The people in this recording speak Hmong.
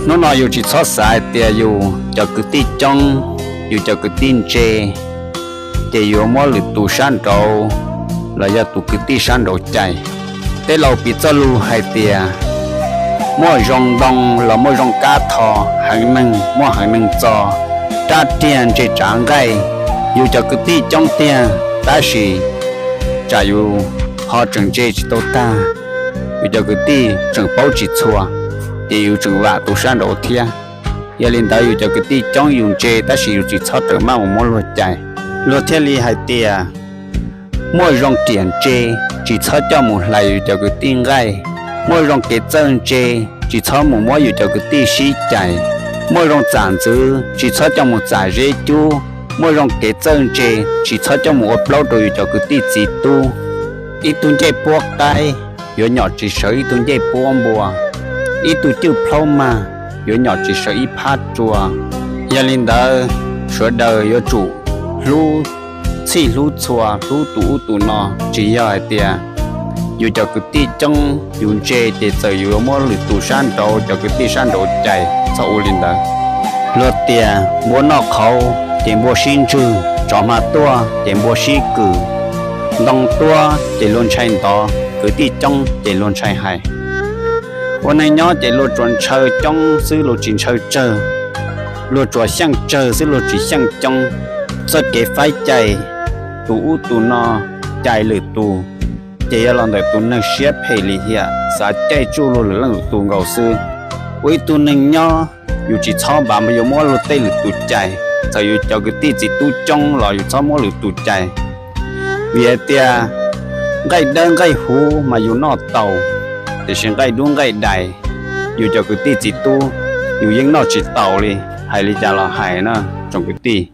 Hnub no yus tsis txhob xav hais tias yus cov kwv tij coob, yus cov kwv tij ntse, ces yuav muab lwm tus sab nraud los yog tus kwv tij sab nraud cais. Tej laus piv txoj lus hais tias, muaj zoo ntoo los muaj zoo kab tho, heev neeg muaj heev neeg txo, rab riag ntse tsav nqaij. Yus cov kwv tij coob tiag, tab sis tsam yus ho tseem ntse tsis tau tag, yus cov kwv tij tseem paub tsis txhua, ces yus tseem vam tus sab nraud thiab. Yog li ntawd yus cov kwv tij coob yus ntse tab sis yus tsis txhob rawm maj mus muab luag cais. Luag thiaj li hais tias, muaj zoo riam ntse, tsis txhob coj mus hlais yus cov kwv tij nqaij. Muaj zoo kev txawj ntse, tsis txhob mus muab yus cov kwv tij sib cais. Muaj zoo txam ntxwv, tsis txhob coj mus txam zeb cub. Muaj zoo kev txawj ntse, tsis txhob coj mus ua plaub rau yus cov kwv tij txiv tub. Ib tug ncej puab qaib yuav nyom tsis sawv ib tug ncej puab npua, ib tug cwj plhaub mag yuav nyom tsis sawv ib phab tsua. Yog li ntawd, sawv daws yuav tsum hlub txhij hlub txhua, hlub tus ub tus no, tsis yog hais tias yus cov kwv tij coob yus ntse ces txawm yus yuav muab lwm tus sab nraud cov kwv tij sab nraud cais, txhob ua li ntawd. Luag tias npua noj qhauv ces npua sib ntswg, tsov hma tuaj ces npua sib kws, ntoo tuab ces luag ntshai ntov, kwv tij coob ces luag ntshai hais. Ua neej nyob ces luag tsuas ntshaw coob xwb luag tsis ntshaw tsawg, luag tsuas xyeej tsawg xwb luag tsis xyeej coob. Txoj kev faib cais tus ub tus no, cais lwm tus, ces yog los ntawm tus neeg siab phem lim hiam xav caij tsuj luag lwm leej lwm tus nkaus xwb. Ua ib tug neeg nyob, yus tsis txhob npav yuav muab luag tej lwm tus cais, txawm yus cov kwv tij txiv tub coob los yus txhob muab lwm tus cais. Vim hais tias nqaij dawb nqaij huv mas yus noj tau, tiam sis nqaij dub nqaij dais, yus cov kwv tij txiv tub, yus yeej noj tsis taus li. Hais li cas los hais na tsoom kwv tij,